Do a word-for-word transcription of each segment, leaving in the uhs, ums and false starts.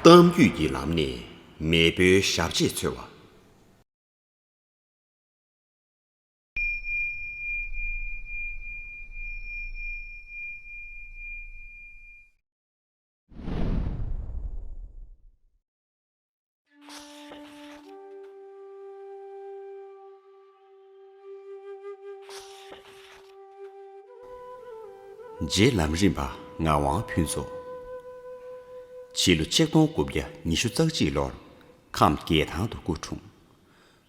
གཏམ་རྒྱུད་ཀྱི་ལམ་ནས་མེས་པོའི་ཞབས་རྗེས་འཚོལ་བ། རྗེ་ལམ་རིམ་པ་ངག་དབང་ཕུན་ཚོགས། ཕྱི་ལོ་ཆིག་སྟོང་དགུ་བརྒྱ་ཉི་ཤུ་རྩ་གཅིག་ལོར་ཁམས་རྒྱལ་ཐང་དུ་སྐུ་འཁྲུངས།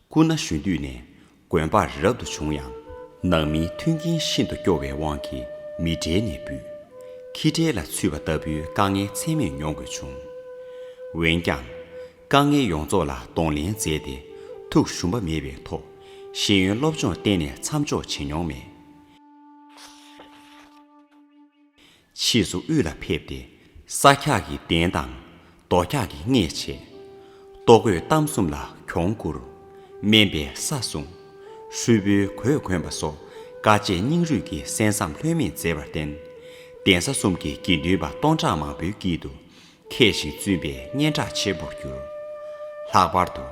སྐུ་ན་གཞོན་དུས་ནས་དགོན་པར་རབ་ཏུ་བྱུང་ཡང་། ནང་མིའི་མཐུན་རྐྱེན་ཤིན་ཏུ་སྐྱོ་བའི་དབང་གིས་མི་གྲལ་ནས་བུད། ཁྱི་གྲལ་ལ་ཚུད་པ་ལྟ་བུའི་དཀའ་ངལ་ཚད་མེད་མྱོང་དགོས་བྱུང་། འོན་ཀྱང་། དཀའ་ངལ་ཡོངས་རྫོགས་ལ་གདོང་ལེན་མཛད་དེ། ཐུགས་ཞུམ་པ་མེད་པའི་ཐོག་ཤེས་ཡོན་སློབ་སྦྱོང་གཏན་ནས་མཚམས་འཇོག་བྱེད་མྱོང་མེད། ཕྱིས་སུ་དབུས་ལ་ཕེབས་ཏེ། ས་འཁྱག་གི་གདན་དང་། རྡོ་འཁྱག་གི་སྔས་བྱས། ལྟོ་གོས་གཏམ་གསུམ་ལ་གྱོང་བསྐུར། སྨན་པས་ས་བཟུང་། ཧྲུལ་པོའི་གོས་གོན་པ་སོགས་དཀའ་སྤྱད་སྙིང་རུས་ཀྱིས་གསན་བསམ་ལྷོད་མེད་མཛད་པར་བརྟེན། གདན་ས་གསུམ་གྱི་དགེ་འདུན་པ་སྟོང་ཕྲག་མང་པོའི་དཀྱིལ་དུ། མཁས་ཤིང་བཙུན་པའི་སྙན་གྲགས་ཆེན་པོར་གྱུར། ལྷག་པར་དུ།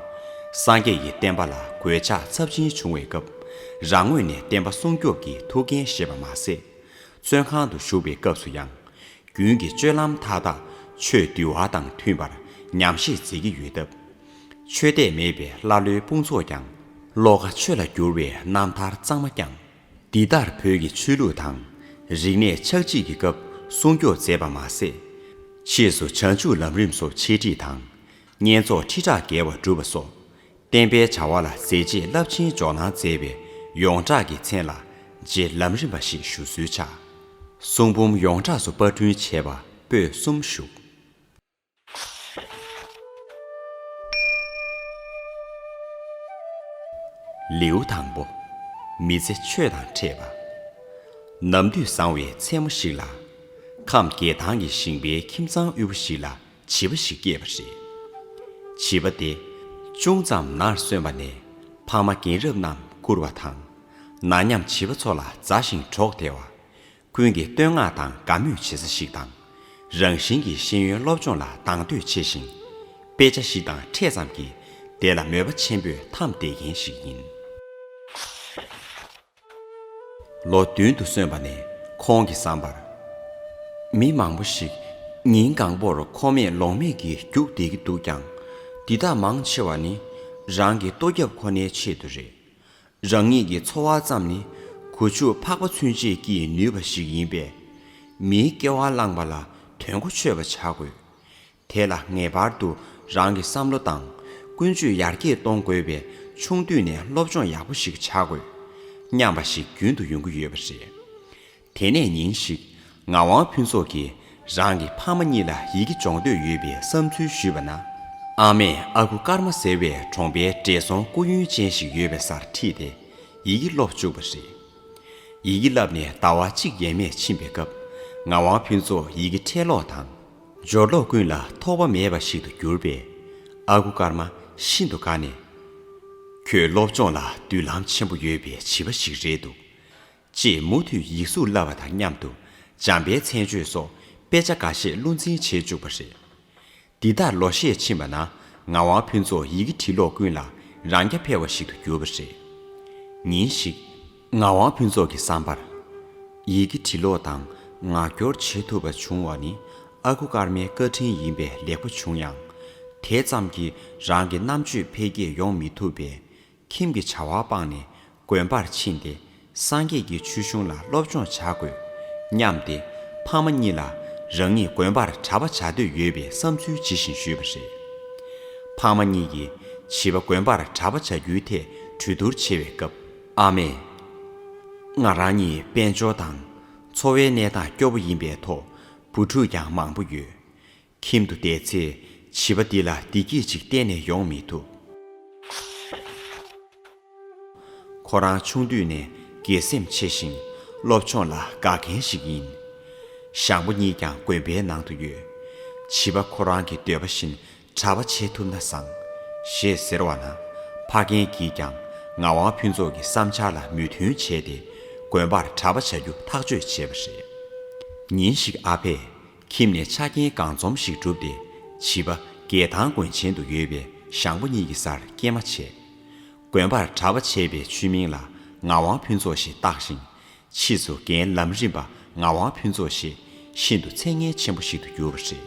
སངས་རྒྱས་ཀྱི་བསྟན་པ་ལ་གོད་ཆག་ཚབས་ཆེན་བྱུང་བའི་སྐབས། རང་ངོས་ནས་བསྟན་པ་སྲུང་སྐྱོབ་ཀྱི་ཐུགས་འགན་བཞེས་པ་མ་ཟད། བཙོན་ཁང་དུ་བཞུགས་པའི་སྐབས་སུ་ཡང་། རྒྱུན་གྱི་སྤྱོད་ལམ་མཐའ་དག་ཆོས་འདུལ་བ་དང་མཐུན་པར་ཉམས་བཞེས་མཛད་ཀྱི་ཡོད་སྟབས། ཆོས་དད་མེད་པའི་ཀླ་ཀློའི་དཔུང་ཚོགས་ཀྱང་བློ་ཁ་ཆོས་ལ་བསྒྱུར་བའི་རྣམ་ཐར་གཙང་མ་བསྐྱངས། འདི་ལྟར་བོད་ཀྱི་ཆོས་ལུགས་དང་རིག་གནས་ཆག་འཇིག་གི་སྐབས་སྲུང་སྐྱོབ་མཛད་པ་མ་ཟད། ཕྱིས་སུ་བྱང་ཆུབ་ལམ་རིམ་སོགས་འཆད་ཁྲིད་དང་། བསྙེན་རྫོགས་ཁྲི་ཕྲག་བརྒལ་བ་བསྒྲུབས་པ་སོགས། བསྟན་པའི་བྱ་བ་ལ་མཛད་རྗེས་རླབས་ཆེན་འཇོག་གནང་མཛད་པའི་ཡོངས་གྲགས་ཀྱི་མཚན་ལ་རྗེ་ལམ་རིམ་པ་ཞེས་ཞུ་སྲོལ་ཆགས། གསུང་འབུམ་ཡོངས་གྲགས་སུ་པར་སྐྲུན་བྱས་པ་པོད་གསུམ་བཞུགས། ལེའུ་དང་པོ། མི་ཚེ་ཆོས་དང་འཕྲད་པ། ནམ་དུས་བཟང་བའི་མཚན་མོ་ཞིག་ལ། ཁམས་རྒྱལ་ཐང་གི་ཞིང་པའི་ཁྱིམ་ཚང་དབུལ་པོ་ཞིག་ལ་བྱིས་པ་ཞིག་སྐྱེས་པ་རེད། བྱིས་པ་དེ་ཅུང་ཙམ་ནར་སོན་པ་ནས་ཕ་མ་རྒན་རབས་རྣམས་བཀུར་བ་དང་། ན་མཉམ་བྱིས་པ་ཚོ་ལ་མཛའ་ཞིང་གྲོགས་བདེ་བ། ཀུན་གྱིས་བསྟོད་བསྔགས་དང་དགའ་མོས་བྱེད་ས་ཞིག་དང་། རང་བཞིན་གྱིས་ཤེས་ཡོན་སློབ་སྦྱོང་ལ་དང་དོད་ཆེ་ཞིང་། དཔེ་ཆ་ཞིག་དང་འཕྲད་ཙམ་གྱིས་དེ་ལ་མོས་པ་ཆེན་པོས་འཐམས་བསྡད་མཁན་ཞིག་ཡིན། ལོ་བདུན་དུ་སོན་པ་ནས་ཁོང་གི་བསམ་པར། མི་མང་པོ་ཞིག་ཉིན་གང་པོར་ཁོམ་མེད་ལོང་མེད་ཀྱིས་རྒྱུགས་བསྡད་ཀྱི་འདུག་ཀྱང་། འདི་དག་མང་ཆེ་བ་ནི་རང་གི་ལྟོ་རྒྱབ་ཁོ་ནའི་ཆེད་དུ་རེད། རང་ཉིད་ཀྱི་འཚོ་བ་ཙམ་ནི་གུ་ཆུ་ཕག་པ་ཚུན་ཆད་ཀྱིས་ནུས་པ་ཞིག་ཡིན་པས། མིའི་སྐྱེ་བ་བླངས་པ་ལ་དོན་གོ་ཆོད་པ་བྱ་དགོས། དེ་ལ་ངེས་པར་དུ་རང་གི་བསམ་བློ་དང་ཀུན་སྤྱོད་ཡར་རྒྱས་གཏོང་དགོས་པས། ཆུང་དུས་ནས་སློབ་སྦྱོང་ཡག་པོ་ཞིག་བྱ་དགོས་སྙམ་པ་ཞིག་རྒྱུན་དུ་ཡོང་གི་ཡོད་པ་རེད། དེ་ནས་ཉིན་ཞིག་ངག་དབང་ཕུན་ཚོགས་ཀྱིས་རང་གི་ཕ་མ་གཉིས་ལ་ཡི་གེ་སྦྱོང་འདོད་ཡོད་པའི་བསམ་ཚུལ་ཞུས་པ་ན། ཨ་མས་ཨ་ཁུ་ཀརྨ་ཟེར་བའི་གྲོང་པའི་བགྲེས་སོང་སྐུ་ཡོན་ཅན་ཞིག་ཡོད་པའི་སར་ཁྲིད་དེ་ཡི་གེ་སློབ་བཅུག་པ་རེད། ཡི་གེ་བསླབས་ནས་ཟླ་བ་གཅིག་ཡས་མས་ཕྱིན་པའི་སྐབས། ངག་དབང་ཕུན་ཚོགས་ཡི་གེ་ཕྲད་ཀློག་དང་། སྦྱོར་ཀློག་ཀུན་ལ་ཐོགས་པ་མེད་པ་ཞིག་ཏུ་གྱུར་པས། ཨ་ཁུ་ཀརྨ་ཤིན་ཏུ་དགའ་ནས། ཁྱོད་སློབ་སྦྱོང་ལ་མདུན་ལམ་ཆེན་པོ་ཡོད་པའི་བྱིས་པ་ཞིག་རེད་འདུག་ཅེས་མུ་མཐུད་ཡིག་གཟུགས་བསླབ་པ་དང་མཉམ་དུ་འཇམ་དཔལ་མཚན་བརྗོད་སོགས་དཔེ་ཆ་འགའ་ཤས་བློ་འཛིན་བྱེད་བཅུག་པ་རེད། འདི་ལྟར་ལོ་ཤས་ཕྱིན་པ་ན་ངག་དབང་ཕུན་ཚོགས་ཡི་གེ་བྲིས་ཀློག་ཀུན་ལ་རང་རྐྱ་འཕེར་བ་ཞིག་ཏུ་གྱུར་པ་རེད། ཉིན་ཞིག་ངག་དབང་ཕུན་ཚོགས་ཀྱི་བསམ་པར། ཡི་གེ་བྲིས་ཀློག་དང་ངག་སྐྱོར་བྱེད་ཐུབ་པ་བྱུང་བ་ནི་ཨ་ཁུ་ཀརྨའི་བཀའ་དྲིན་ཡིན་པས་ལེགས་པོ་བྱུང་ཡང་། དེ་ཙམ་གྱིས་རང་གི་རྣམ་དཔྱོད་འཕེལ་རྒྱས་ཡོང་མི་ཐུབ་པས། ཁྱིམ་གྱི་བྱ་བ་སྤངས་ནས་དགོན་པར་ཕྱིན་ཏེ། སངས་རྒྱས་ཀྱི་ཆོས་གཞུང་ལ་སློབ་སྦྱོང་བྱ་དགོས་སྙམ་སྟེ། ཕ་མ་གཉིས་ལ་རང་ཉིད་དགོན་པར་གྲྭ་པ་བྱ་འདོད་ཡོད་པའི་བསམ་ཚུལ་ཇི་བཞིན་ཞུས་པ་རེད། ཕ་མ་གཉིས་ཀྱིས་བྱིས་པ་དགོན་པར་གྲྭ་པ་བྱ་རྒྱུའི་ཐད་གྲོས་བསྡུར་བྱེད་པའི་སྐབས། ཨ་མས། ང་རང་ཉིད་དཔལ་འབྱོར་དང་འཚོ་བའི་གནས་སྟངས་སྐྱོ་པོ་ཡིན་པའི་ཐོག་བུ་ཕྲུག་ཀྱང་མང་པོ་ཡོད། ཁྱིམ་དུ་བསྡད་ཚེ་བྱིས་པ་འདི་ལ་བདེ་སྐྱིད་ཅིག་གཏན་ནས་ཡོང་མི་ཐུབ། ཁོ་རང་ཆུང་དུས་ནས་དགེ་སེམས་ཆེ་ཞིང་སློབ་སྦྱོང་ལ་དགའ་མཁན་ཞིག་ཡིན། ཞང་པོ་གཉིས་ཀྱང་དགོན་པའི་ནང་དུ་ཡོད། བྱིས་པ་ཁོ་རང་གི་འདོད་པ་བཞིན་གྲྭ་པ་བྱེད་ཐུབ་ན་བཟང་། ཞེས་ཟེར་བ་ན། ཕ་རྒན་གྱིས་ཀྱང་ངག་དབང་ཕུན་ཚོགས་ཀྱི་བསམ་འཆར་ལ་མོས་མཐུན་བྱས་ཏེ། དགོན་པར་གྲྭ་པ་བྱ་རྒྱུ་ཐག་གཅོད་བྱས་པ་རེད། ཉིན་ཞིག་ཨ་ཕས་ཁྱིམ་ནས་ཆ་རྐྱེན་གང་འཛོམས་ཤིག་བསྒྲུབས་ཏེ། བྱིས་པ་ རྒྱལ་ཐང་དགོན་ཆེན་དུ་ཡོད་པའི་ཞང་པོ་གཉིས་ཀྱི་སར་སྐྱེལ་མ་བྱས། དགོན་པར་གྲྭ་པ་བྱས་པའི་ཆོས་མིང་ལ་ངག་དབང་ཕུན་ཚོགས་ཞེས་བཏགས་ཤིང་། ཕྱིས་སུ་རྒན་ལམ་རིམ་པ་ངག་དབང་ཕུན་ཚོགས་ཞེས་ཤིན་ཏུ་མཚན་སྙན་ཆེན་པོ་ཞིག་ཏུ་གྱུར་པ་རེད།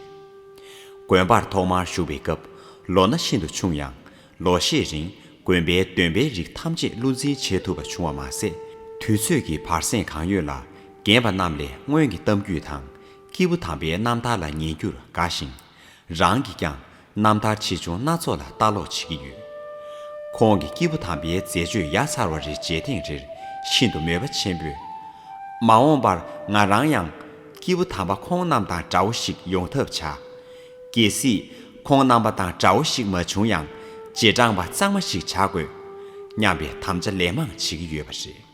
དགོན་པར་ཐོག་མར་བཞུགས་པའི་སྐབས་ལོ་ན་ཤིན་ཏུ་ཆུང་ཡང་། ལོ་ཤས་རིང་དགོན་པའི་འདོན་པའི་རིགས་ཐམས་ཅད་བློ་འཛིན་བྱེད་ཐུབ་པ་བྱུང་བ་མ་ཟད། དུས་ཚོད་ཀྱི་བར་གསེང་གང་ཡོད་ལ་རྒན་པ་རྣམས་ལས་སྔོན་གྱི་གཏམ་རྒྱུད་དང་སྐྱེས་བུ་དམ་པའི་རྣམ་ཐར་ལ་ཉན་རྒྱུར་དགའ་ཞིང་། རང་གིས་ཀྱང་རྣམ་ཐར་ཆེ་ཆུང་སྣ་ཚོགས་ལ་ལྟ་ཀློག་བྱེད་ཀྱི་ཡོད། ཁོང་གིས་སྐྱེས་བུ་དམ་པའི་མཛད་སྤྱོད་ཡ་མཚར་བ་རེ་མཇལ་ཐེངས་རེར་ཤིན་ཏུ་མོས་པ་ཆེན་པོས། མ་འོངས་པར་ང་རང་ཡང་སྐྱེས་བུ་དམ་པ་ཁོང་རྣམས་དང་འདྲ་བོ་ཞིག་ཡོང་ཐབས་བྱ། གལ་སྲིད་ཁོང་རྣམ་པ་དང་འདྲ་བོ་ཞིག་མ་བྱུང་ཡང་རྗེས་འབྲང་པ་གཙང་མ་ཞིག་བྱ་དགོས། སྙམ་པའི་དམ་བཅའ་ལན་མང་བྱེད་ཀྱི་ཡོད་པ་རེད།